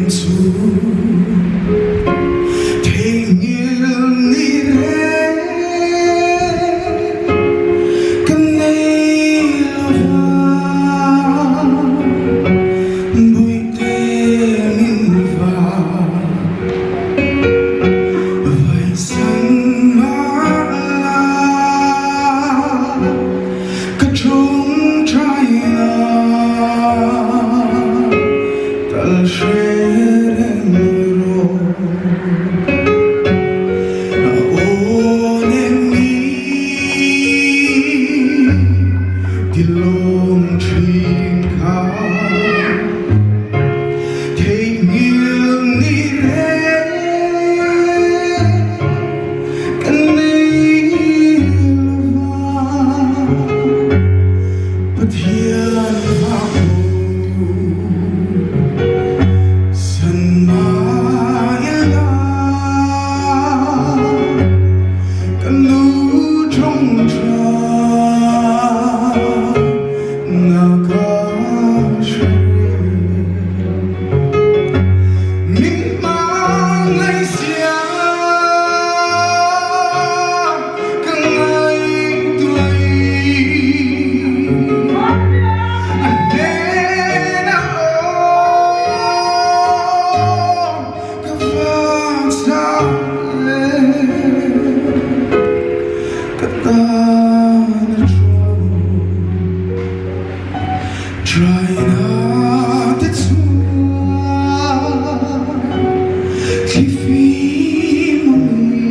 chu Theihnghilh ni reng ka nei lo va, Bawihte min va Vaisan mah la ka ṭawngṭai na tal hre reng rawh. A aw nen mi ti lawm ṭhin kha. Theihnghilh ni reng ka nei lova, Pathian vak u san mah ila ka nu ṭawngṭai na ka hre. Min hmangaihzia ka ngaihtuah A hnenah awm ka vak chak e. Ka tan a thu. China te chuan thlifim a mi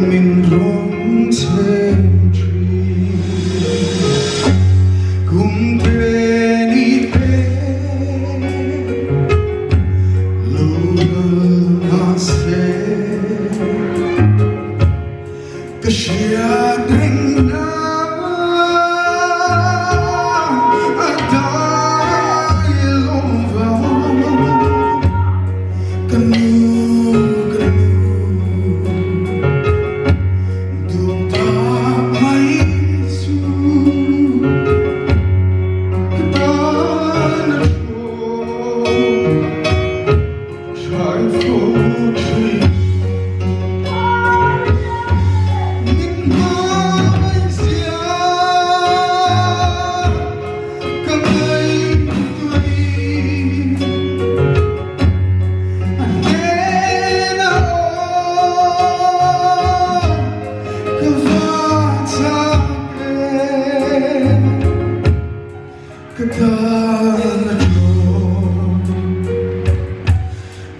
min rawn chhem thin. Kum te ni te lo kal mahse Ka hriat reng na a dai lo va. Ka nu, ka nu, duh tak mai chu ka tan a thaw. Try for tree. Min hmangaihzia ka ngaihtuah A hnenah aw ka va chak em. Ka tan a ṭhawn.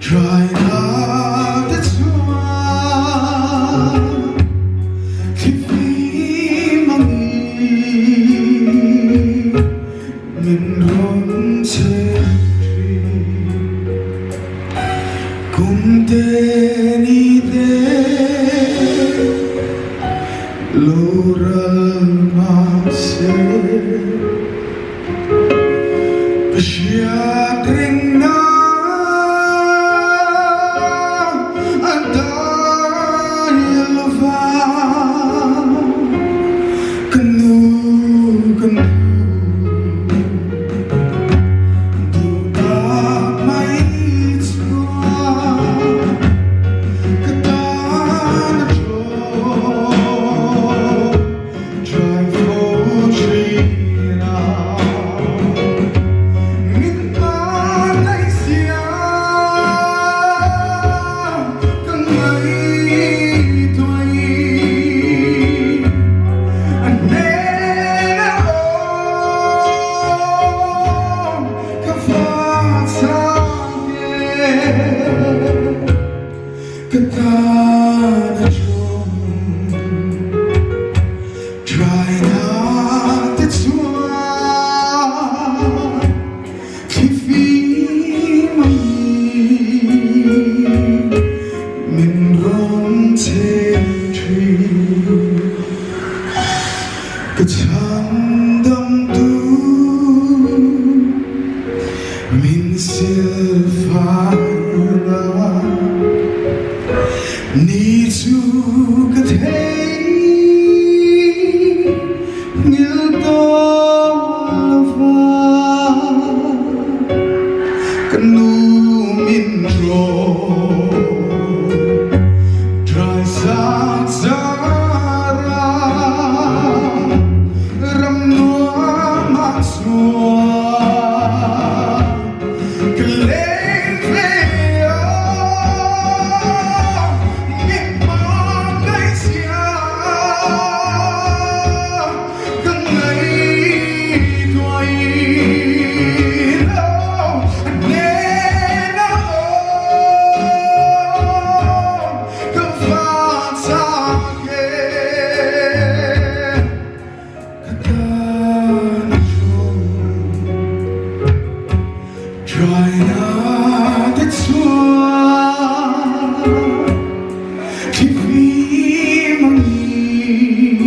Try not to chuan thlifim a mi min rawn chhem ṭhin. Kum te ni te lo ral mahse Ka hriat reng na a dai lova. Ka nu, ka nu, duhtak mai chuan ka tan a ṭhawn. Try for tree na min hmangaihzia ka ngaihtuah A hnenah awm ka fa chang e. Ka tan a ṭhawng. Try not to chuan thlifim a mi min rawn chhem ṭhin. Ka chhandamtu min silfai la, ni chu ka theihnghilh tawh lo va. Try na te chuan Thifim ang in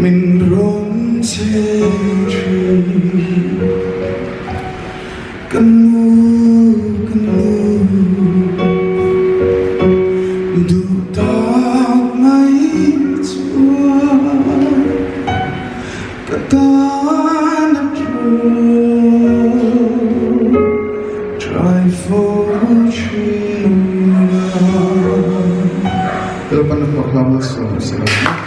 min rawn chhem thin. Ka nu, ka nu, duh tak mai chuan ka tan a thu try for thin a. Lalpan a hmuh hlam la sawm sela.